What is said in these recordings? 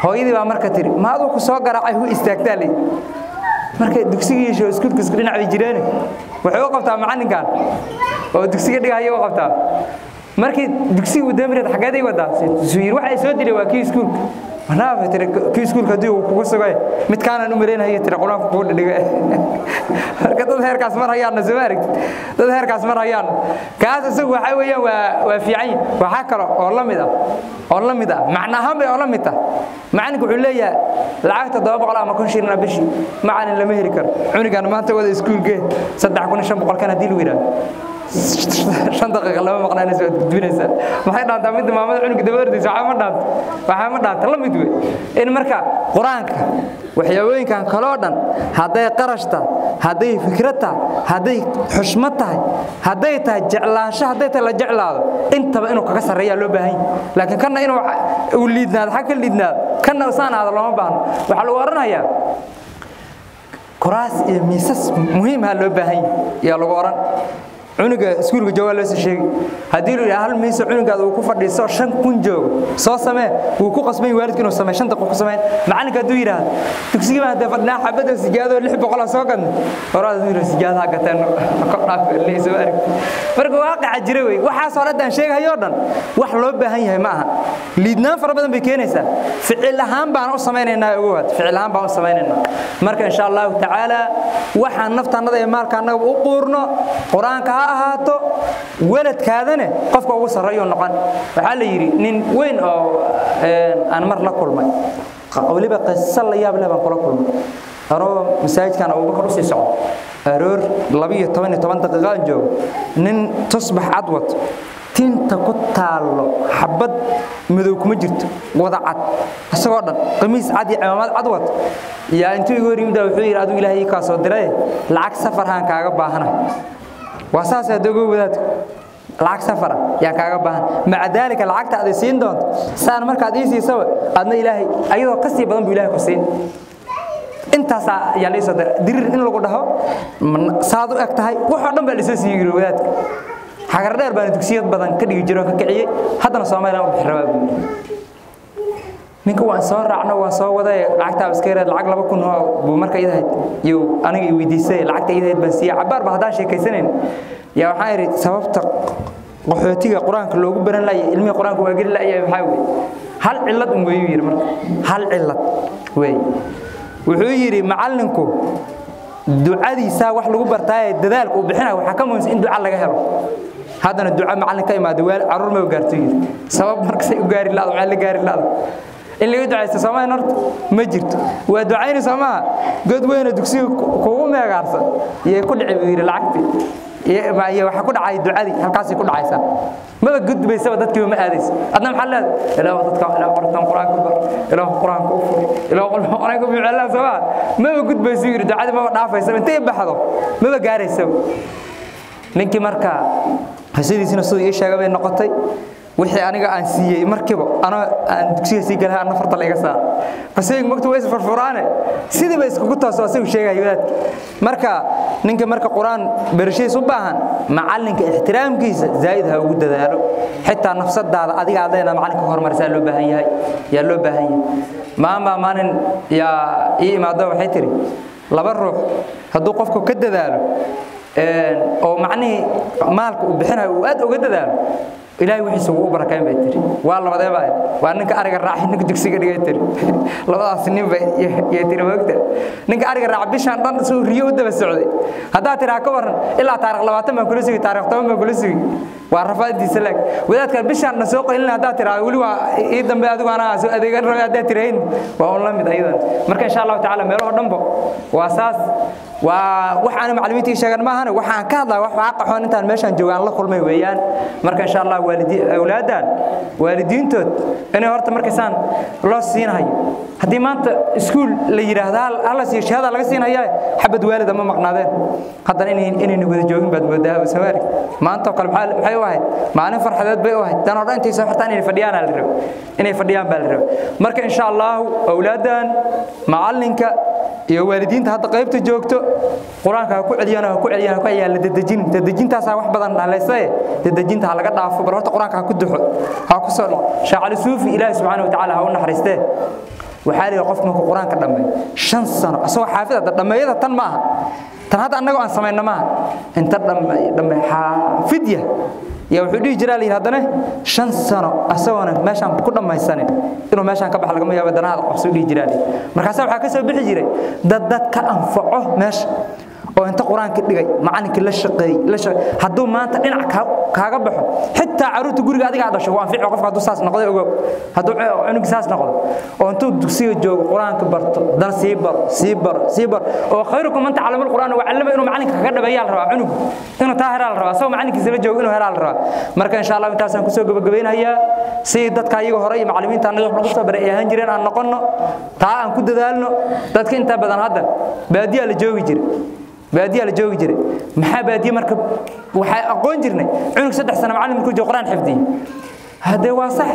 Hooyadii baa marka tiri ma aduu ku soo garaacay hu istaagtaa ley. Marka dugsiga iyo iskuulka isku dhinac bay jireen, wuxuu u qabtaa macallinkan oo dugsiga dhigaya u qabtaa. Markii dugsiga uu damireed xageeday wadaa suu waxay soo dilay waa kii iskuulka. Manaa tiri kii iskuulka hadii uu kugu sugay midkaanan u maleynayo tiri quraanka kugu dhigay. Marka dad heerkaas mar hayaan soo aragtid, dad heerkaas mar hayaan kaas isagu waxa weeyaan waa fiican. Waxa kale oo la mid ah oo la mid ah macnahan bay oo la mid tahay. Macalinku wuxuu leeyahay lacagta 700 ama 1000 shilin bishii macalin lama heli karo. Cunigan maanta wada iskuulke 3500 kan hadii lagu yiraahdo 5 daqiiqo lama maqnaanayso waad gudbinaysaa. Maxay dhaantaa mid maamada cunuga daba ordaysa? Waxa ma dhaanto, waxa ma dhaanta la mid wey. In marka quraanka waxyaabooyinkan kale oo dhan hadday qarash tahay, hadday fikrad tahay, hadday xushmad tahay, hadday tahay jeclaansho, hadday tahay la jeclaado, intaba inuu kaga sarreeyaa loo baahan yahay. Laakiin kanna inuu uu liidnaado, xag ka liidnaado, kanna usaan ahaado looma baahno. Waxaa lagu oranayaa kuraas iyo miisas muhiim ah loo baahan yahay yaa lagu oran. Cunuga iskuulka jooga loo soo sheegay haddii la yiraahdo hal miis cunugaada uu ku fadhiiso 5000 joogo soo samee, wuu ku qasbay waalidku inuu sameeyo 5 daqiiqo ku sameyn. Macalinka hadduu yiraahdo dugsiga baan hadda fadhinaa xabada sijaado 600 soo gadnay, horaad hadduu yiraahdo sijaado ha gateen kor dhaaf leey soo arag. Marka waaqaca jira wey waxaas oo dhan sheegayo dhan wax loo baahan yahay ma aha. Liidnaan fara badan bay keenaysaa. Ficil ahaan baan u sameynaynaa ugu wad, ficil ahaan baan u sameynaynaa. Marka insha Allah tacaala waxaan naftaanada iyo maalkaanaga u quurno quraanka ha ahaato, waladkaadana qofka ugu sarreeyo noqon. Waxaa la yiri nin weyn oo aan mar la kulmay, waliba qiso la yaab leh baan kula kulmay. Anoo masaajidkan Abu Bakar u sii socdo aroor 12 iyo 10 daqiiqo aan joogo, nin tusbax cad wato, tinta ku taalo xabad madow kuma jirto, wada cad isagoo dhan, qamiis cad iyo cimaamad cad wato. Yaa intuu igu hor yimid wuxuu yidhi adigu Ilaahay kaa soo diray lacag safar haan kaaga baahanahay. Waa saas adogo wadaadku, lacag safar yaa kaaga baahan. Maca daalika lacagta aad siin doonto saan markaad ii siisaba adna Ilaahay ayadoo ka sii badan buu Ilaahay ku siin. Intaas ayaa la soo diray dirir in lagu dhaho saad u eg tahay wax oo dhan baa la soo siiyay wadaadka. Xagar dheer baan dugsiyad badan ka dhigi jiro ka kiciyay, haddana Soomaaliland u bixi rabaa buu yidhi. Ninka waan soo raacno waan soo waday lacagta iska yareed, lacag 2000 oo buu marka idahayd iyo aniga i weydiisay lacagta idahayd baan siiyay. Cabaar ba haddaan sheekaysanayn yaa waxaan idhi sababta qaxootiga quraanka loogu baran laayay ilmihi quraanka waa geli laayay maxaa weeye? Hal cillad un weeyuu yidhi. Marka hal cillad weeye wuxuu yidhi macallinku ducadiisa wax lagu bartaaye dadaalka uu bixinayo waxaa ka muhiimsan in duca laga helo. Haddana duca macallin ka imaado waal carruur ma gaarto yidhi. Sabab markasay u gaari laado waxaa la gaari laado in laga ducaysto Soomaaliya horta ma jirto. Waa ducayni Soomaa god weyn oo dugsiga kugu meegaarsan iyo ku dhici buu yidhi lacagtii iyo waxa ku dhacay ducadii halkaasay ku dhacaysaa, maba gudbaysaba dadkiiba ma aadayso. Adna maxaa leedahay? Ilaahu dadka ilaahu qortaan quraanka bar, ilaahu quraanka u fur, ilaahu quraanka u ficilaa Soomaa maba gudbayso yidhi ducadii maba dhaafaysa intay baxdo maba gaarayso. Ninkii marka qisadiisina siduu ii sheegay bay noqotay. Wixii aniga aan siiyay markiiba ana aan dugsiga sii galay aan nafarta la iga saar qisayg mogta way isfurfuraane sidii bay iskugu tooso asagu sheegay wadaadka. Marka ninka marka quraan barashiis u baahan macalinka ixtiraamkiisa zaid ha ugu dadaalo, xitaa nafsadaada adiga aad leedahay macalinka hormarisaa loo baahan yahay yaa loo baahan yahay. Maama maalin yaa ii imaado waxay tiri laba ruux hadduu qofku ka dadaalo oo macnihii maalka uu bixinayo uu aad uga dadaalo Ilaahay wixiisa wuu u barakayn bay tiri. Waa labadee baa waa ninka ariga raacay ninka dugsiga dhigay tiri. Labadaas nin bay yay tiri moogta. Ninka ariga raac bishan dhan soo riyo u daba socday haddaa tiraa ka waran ilaa taariikh 20 baan kula sugi, taariikh 10 baan kula sugi, waa rafaadiisa laag. Wadaadka bishan dhan soo qaylin haddaa tiraa weli waa ii dambe adigu anaa soo adeegan rabay haddaa tirayn waa un la mid ayadan. Marka insha Allah tacaala meelaha dhanbo waa saas. Waa wax aan macallimiinta ii sheegan maahan, waxaan ka hadlaa wax waaqaxoon intaan meeshan joogaan la kulmay weeyaan. Marka insha Allah waalidi awlaadan waalidiintood inay horta markaysaan loo siinayo haddii maanta iskuul la yiraahdo hal siiyo shahaada laga siinayaa xabad waalid ama maqnaadeen haddana inay wada joogin baad moodaa Soomaali maanta oo kale maxay u ahayd maalin farxadeed bay u ahayd tan oo dhan intay soo xirtaan inay fadhiyaan la rabo inay fadhiyaan baa la rabo. Marka insha Allah awlaadan macalinka iyo waalidiinta hadda qaybta joogto quraanka ha ku celiyaan ha ku celiyaan ha ku celiyaan la dadajin dadajintaas wax badan dhaleysay dadajinta ha laga dhaafo bal horta quraanka ha ku duxo ha ku soo noqo. Shaacali Suufi Ilaahi subhanahu wa ta'ala ha u naxariistee. Waxaa la qofka markuu quraanka dhameeyo 5 sano asagoo xaafid ah dhameeyada tan ma aha tan hadda annagu aan sameeyna ma aha inta dhameey xaafid yahay ya wuxuu dhigi jiraa la haddana 5 sano asagoona meeshaan ku dhamaysanin inuu meeshaan ka bax laga yaabo danaha qabso dhigi jiraa. Markaas waxa ka soo bixi jiray dad ka anfaco meesha oo inta quraanka dhigay macalinka la shaqeey hadduu maanta dhinac kaaga baxo xitaa caruurta guriga adiga dhasho waa anfici qofka hadduu saas noqdo ogow hadduu cunug saas noqdo oo intuu dugsiga joogo quraanka barto dan sii bar oo khayrukum man ta'allama al-qur'aan wa 'allama inuu macalinka kaga dhabeeyaa la rabaa cunug inuu taa heraa la rabaa soo macalinkiisa la joogo inuu heraa la rabaa. Marka insha Allah intaasaan ku soo gabagabeynayaa si dadka iyaga hore iyo macallimiinta anaga wax lagu soo baray ay ahaan jireen aan noqono taa aan ku dadaalno. Dadka inta badan hadda baadiyaa la joogi jiray baadiya la joogi jiray maxaa baadiya marka waxay aqoon jirnay cunug 3 sano macallin markuu joogo quraan xifdiyo hadee waa sax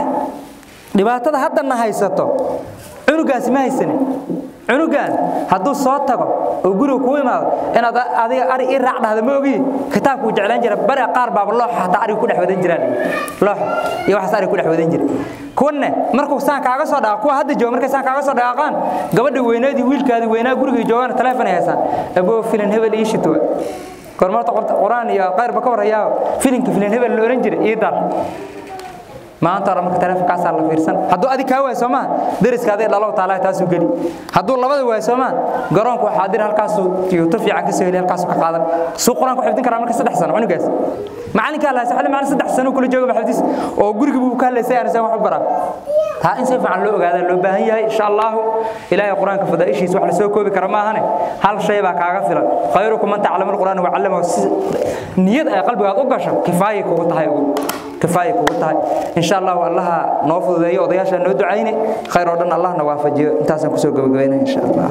dhibaatada hadda na haysato cunugaas ma haysanin. Cunugan hadduu soo tago oo guriga ku imaado inaad adiga ari i raac dhahdo ma ogi kitaabku uu jeclaan jiray bari qaar baaba loox hataa ariga ku dhex wadan jiraan loox iyo waxaas ariga ku dhex wadan jiray. Kuwanne markuu saan kaaga soo dhaaqo kuwa hadda jooga markay saan kaaga soo dhaaqaan gabadha weynaadii wiilkaadii weynaa guriga joogaan telefoon ay haysaan aboo filan hebel ii shito kormarta quraan iyo qayrba ka warayaa filinka filan hebel la oran jiray ii dar maanta marka telefoonkaas la fiirsan hadduu adig ka waay Soomaa dariskaada dhalow taala taas u gali hadduu labada waay Soomaa garoonku waxa dir halkaas iyo fiican ka soo heli halkaas ka qaadan soo quraanku xifdin karaa marka 3 sano cunugaas macalinka la saxal macalin 3 sano kula joogo xifdis oo guriga buu ka hadlaysay aan wax u baraa taa in si fiican loo ogaado loo baahan yahay insha Allah. Ilaahay quraanka fadaa'ishiisa wax la soo koobi kara ma ahane hal shay baa kaaga filan khayrukum man ta'allama al-qur'aan wa 'allamahu niyad ay qalbigaad u gasho kifaaya kugu tahay kifaaya kugu tahay insha Allah. Allah noo fududeeyo odayaasha noo ducayne khayr oo dhan Allah na waafajiyo intaasaan ku soo gabagabeynaa insha Allah.